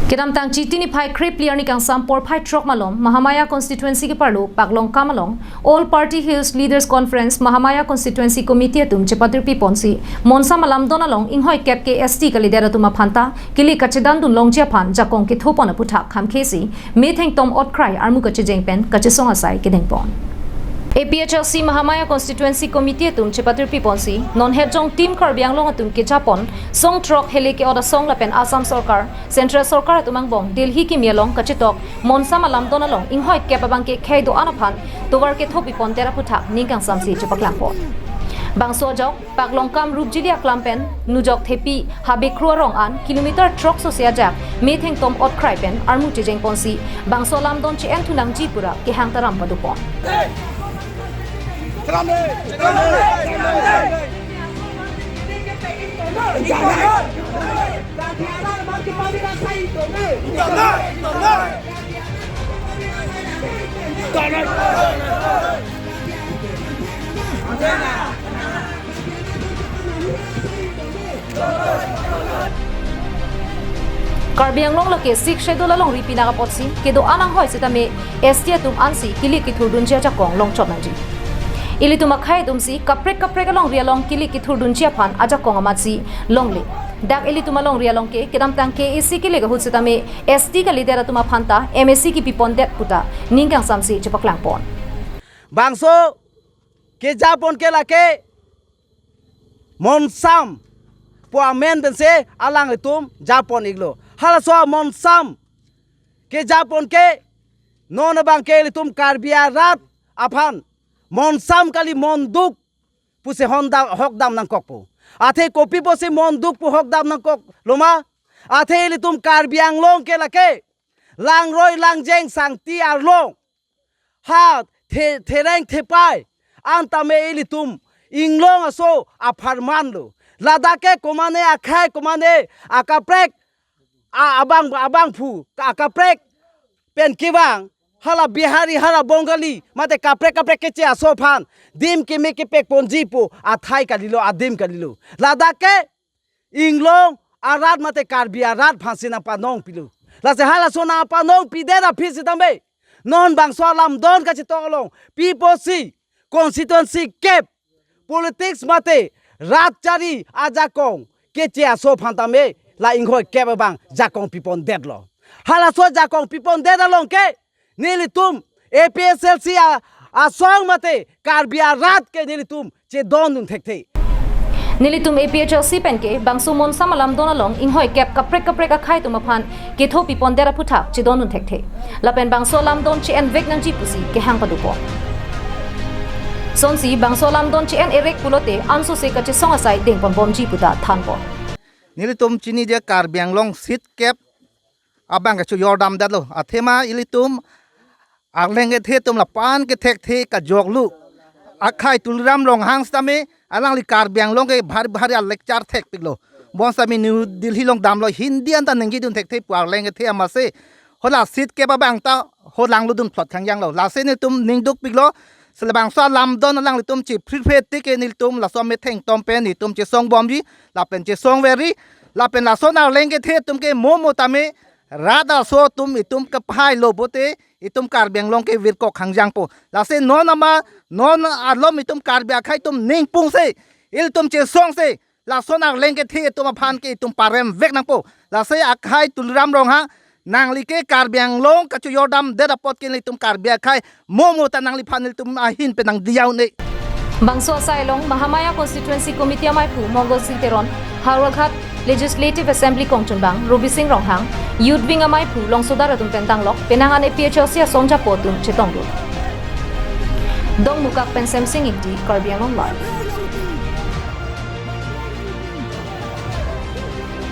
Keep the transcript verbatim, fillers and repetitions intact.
Kedamtang Chiti niphai krepli arni kangsam porphai throk malom Mahamaya constituency keparlo Paklongkam along All Party Hills Leaders Conference Mahamaya Constituency Committee atum chepatirpi ponsi Monsam alamdon along inghoikep ke S T kalidet atum aphanta kili kachedandun longji aphan jakong kethopon aputhak khamkhesi methengtom otkrai armu kachejeng pen kachesong asai kedengpon. A P H L C Mahamaya Constituency Committee atum chepatirpi ponsi non hetjong Team Karbi Anglong atum kejapon song throk hele ke-ot asong lapen Assam Sorkar, Central Sorkar atum angbong Delhi kimi along kachetok Monsam alamdon along inghoikep abangke khei do-an aphan tovar kethopipon det aputhak ning kangsamsi chepaklangpon. Bangso ajok Paklongkam Rupjili aklam pen Nujok Thepi Habekru arong an kilometer throk sose ajak methengtom otkrai pen armu chejeng ponsi bangso alamdon che-en thunangji pura kehang taram padopon. Karbi Anglong lake Sixth Schedule alongri pinak apotsi kedo-an anghoi sitame S T atum ansi kili kethurdunji ajakong longchot nangji. Ilitum akhai atumsi kaprek kaprek alongri along kili kethurdunji aphan ajakong amatsi longle. Dak ilitum alongri along ke kedamtang K A C kili kahut sitame S T kalidet atum aphanta M A C kipipondet puta ning kangsamsi chepaklangpon. Bangso kejapon ke lake Monsam pu amen pensi alanglitum japon iklo. Halaso Monsam kejapon ke non abangke ilitum Karbi arat aphan Monsam kali monduk pusi honda hokdam nangkokpo. Athe kopi pusi monduk pu hokdam nangkoklo ma? Athe ilitum Karbi Anglong ke lake langroi langjeng sangti arlo ha the-, thereng thepai an tame ilitum inglong aso apharman lo. Ladak ke komane akhai komane akaprek a-, abang abangphu ka-, akaprek pen kevang hala Bihari hala Bengali mate kaprek kaprek keche aso aphan dim keme kepekponji pu athai kalilo, adim kalilo. Ladak ke inglong arat mate Karbi arat aphansi nangpanongpilo. Lasi halaso nangpanongpidet aphi sitame non bangso alamdon kachetok along pi pusi constituency kep politics mate rat chari ajakong keche aso aphan tame la inghoikep abang jakong pipondetlo. Halaso jakong pipondet along ke nelitum A P H L C a-, asong mate Karbi arat ke nelitum chedondun thekthe. Nelitum A P H L C pen ke bangso Monsam alamdon along inghoikep kaprek kaprek akhai atum aphan kethopipondet aputhak chedondun thekthe. Lapen bangso alamdon che-envek nangji pusi kehang padopon. Sonsi bangso alamdon che-en erek pulote ansose kachesong asai dengponbomji puta thanpon. Nelitum chinidet Karbi Anglong seat kep abang kachojordamdetlo. Athema ilitum arleng kethe atum lapen kethekthe kajoklu. Akhai Tuliram Ronghang sitame alangli Karbi Anglong ke bhari bhari a-lecture thekpiklo. Bonsitame New Delhi along damlo, Hindi anta ningjidun thekthe pu arleng kethe amatsi hala seat kep abang ta holangludun phlot khangjanglo. Lasi nelitum ning dukpiklo. Sele bangso alamdon alanglitum chephriphe tik ke nelitum laso methengtom pen nelitum chesongbomji lapen chesongverji. Lapen lason arleng kethe atum ke momo tame rat aso atum itum kephailo pulote itum Karbi Anglong ke virkok khangjangpo. Lasi non ama non alom itum Karbi akhai atum ningpungsi ilitum chesongsi lason arleng kethe atum aphan ke itum paremvek nangpo. Lasi akhai Tuliram Ronghang, nangli ke Karbi Anglong kachojordamdet apot ke nelitum Karbi akhai momo ta nangliphan nelitum ahin pen nangdiya un-e. Bangso asai along Mahamaya Constituency Committee amaiphu Mongol Sing Teron, Howraghat Legislative Assembly kongchunbang Robising Ronghang, Youth Wing amaiphu Longsodar atum pen danglok penang an A P H L C asong japo atum chetongdun. Dongmukak pen Semsing Ingti, Karbi Anglong Live.